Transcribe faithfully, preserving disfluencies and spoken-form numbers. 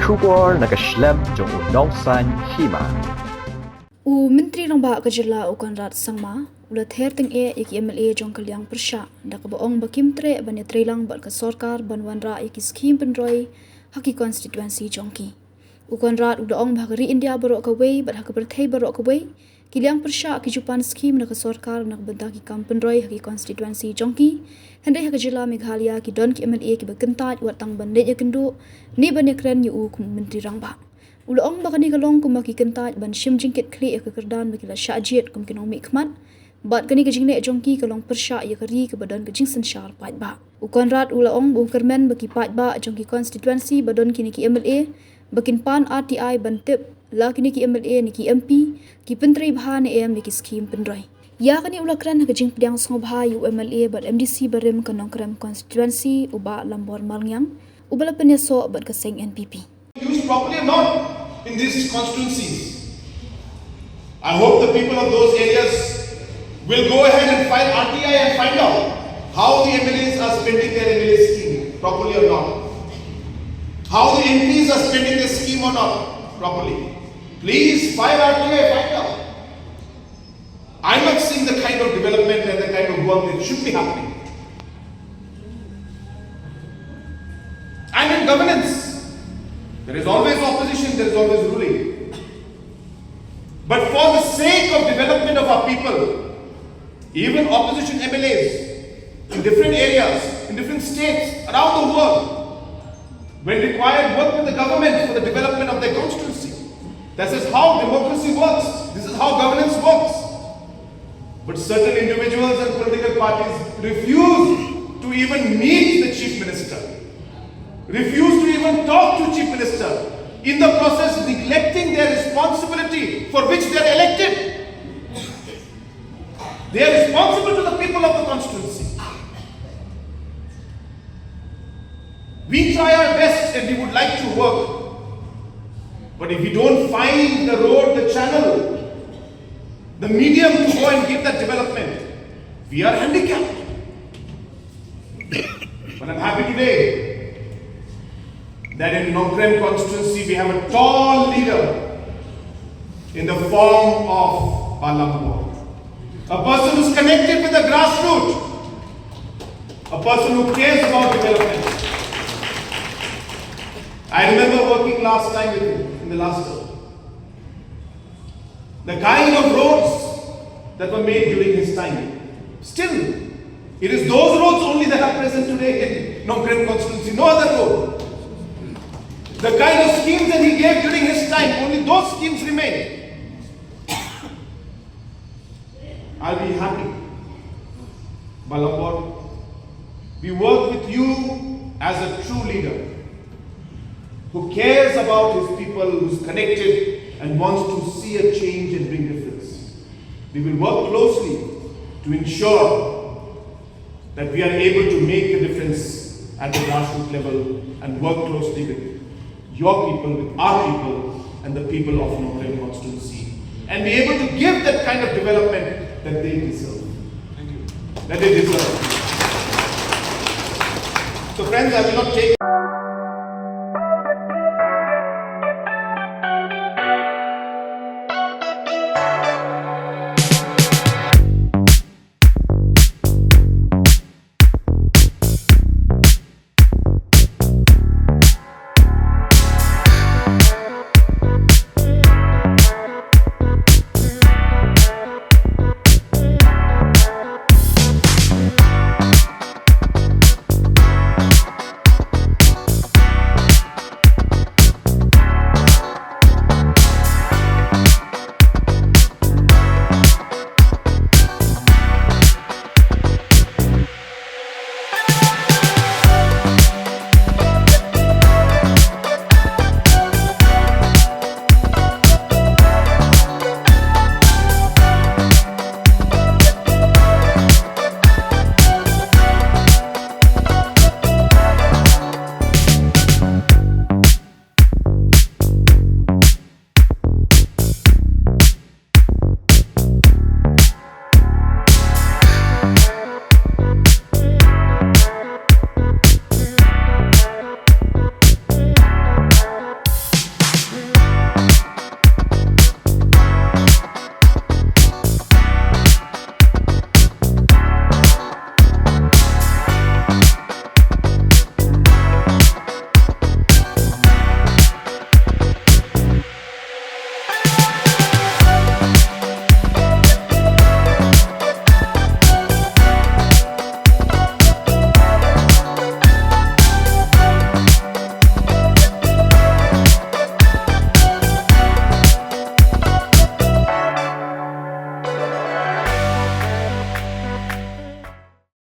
Khubor na ka shlem jong u Nongsaiñ Hima. U Myntri Rangbah ka jylla u Conrad Sangma u la ther tyngeh ïa ki M L A jong ka liang pyrshah da kaba ong ba kim treh ban ïatreilang bad ka sorkar ban wanrah ïa ki skhim pynroi ha ki constituency jong ki. U Conrad u la ong ba ha ka ri India baroh kawei bad ha ka pyrthei baroh kawei, ki liang pyrshah ki ju pan skhim na ka sorkar na ka bynta ki kam pynroi ha ki constituency jong ki. Hynrei ha ka jylla Meghalaya ki don ki M L A kiba kyntait wat tang ban leit ïakynduh ne ban ïakren ïa u kum u Myntri Rangbah. U la ong ba kane ka long kumba ki kyntait ban shim jingkitkhlieh ïa ka kyrdan ba ki la shah jied kum ki nongmihkhmat. Bad kane ka jingleh jong ki ka long pyrshah ïa ka ri kaba don ka jingsynshar paidbah. U Conrad u la ong ba u kyrmen ba ki paidbah jong ki constituency ba don kine ki M L A ba kin pan R T I ban tip la kine ki M L A ne ki M P ki pyntrei bha ne em ïa ki skhim pynroi. Ïa kane u la kren ha ka jingpdiang sngewbha ïa u M L A bad M D C barim ka Nongkrem constituency u Bah Lambor Malngiang uba la pynïasoh bad ka seng N P P. Used properly or not in these constituencies. I hope the people of those areas will go ahead and file R T I and find out how the M L As are spending their M L A scheme properly or not. How the M Ps are spending the scheme or not properly. Please file R T I, find out. I'm not seeing the kind of development and the kind of work that should be happening. And in governance, there is always opposition, there is always ruling. But for the sake of development of our people, even opposition M L As in different areas, in different states around the world, when required, work with the government for the development of their constituency. This is how democracy works. This is how governance works. But certain individuals and political parties refuse to even meet the chief minister, refuse to even talk to chief minister, in the process neglecting their responsibility for which they are elected. They are responsible to the people of the constituency. We try our best and we would like to work. But if we don't find the road, the channel, the medium to go and give that development, we are handicapped. But I'm happy today that in Nongkrem constituency we have a tall leader in the form of Bah Lambor. A person who's connected with the grassroots, a person who cares about development. I remember working last time with him in the last term. The kind of roads that were made during his time. Still, it is those roads only that are present today in Nongkrem constituency, no other road. The kind of schemes that he gave during his time, only those schemes remain. I'll be happy. Bah Lambor, we work with you as a true leader who cares about his people, who's connected and wants to see a change and bring difference. We will work closely to ensure that we are able to make a difference at the grassroots level and work closely with your people, with our people, and the people of Nongkrem constituency, and be able to give that kind of development that they deserve. That they deserve. So, friends, I will not take